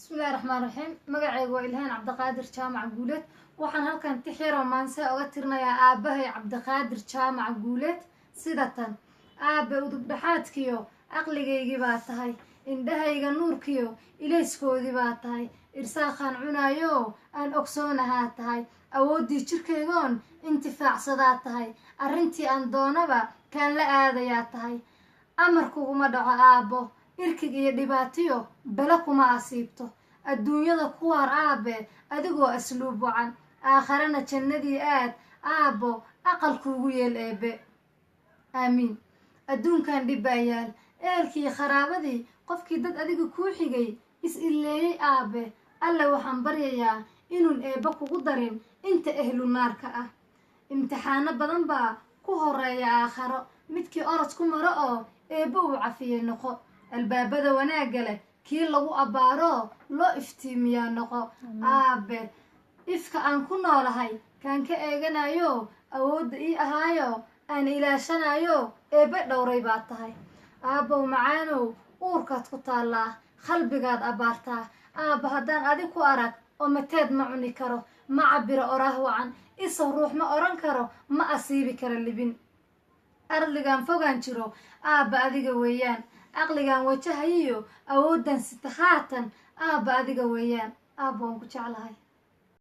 Bismillahi raxmaan raxiim. Magacaygu waa Ilhaan Cabdiqaadir Jaamac Guuleed. Waxaan halkan tix yaroo maanse oga tirinayaa aabbahay Cabdiqaadir Jaamac Guuleed sida tan: Aabbe, udub dhexaadkiyo aqligaygii baa tahay, indhahayga nuurkiyo ilayskoodii baa tahay, irsaaqaan cunaayo aan ogsoonahaa tahay, awooddii jirkaygoon intifaacsadaa tahay, arrintii aan doonaba kaan la aadayaa tahay. Amar kuguma dhaco, aabbo, irkig iyo dhibaatiyo bele kuma asiibto. Adduunyada kuwaar, aabe, adigoo asluub wacan, aakharana jannadii aad, aabbo, aqal kuugu yeel eebe, aamiin. Adduunkan dhib baa yaal, ehelkii, kharaabadii, qofkii dad adiga kuu xigay is illeeyey. Aabe, Alle waxaan baryayaa inuun eebba kugu darin inta ehlu naarka ah. Imtixaano badan baa ku horeeya aakharo, midkii orod ku maro oo eebba uu cafiyey noqo, albaabada wanaagga leh kii lagu abbaaroo loo iftiimiyaa noqo. Aabe, ifka aan ku noolahay kaan ka eeganayo, awoodda ii ahaayo aan ilaashanayo, eebbe dhowray baa tahay. Aabbow macaanow, uurkaad ku taallaa, qalbigaad abbaartaa. Aabba, haddaan adig ku arag oo mateed ma cuni karo, ma cabiro oraah wacan, isaw ruux ma odhan karo, ma asiibi karo libin. Ardligan fogaan jiro, aabba, adiga weeyaan. Aqligan wajahayiyo awooddan sita haatan, aabba, adiga weeyaan. Aabba, waan ku jeclahay.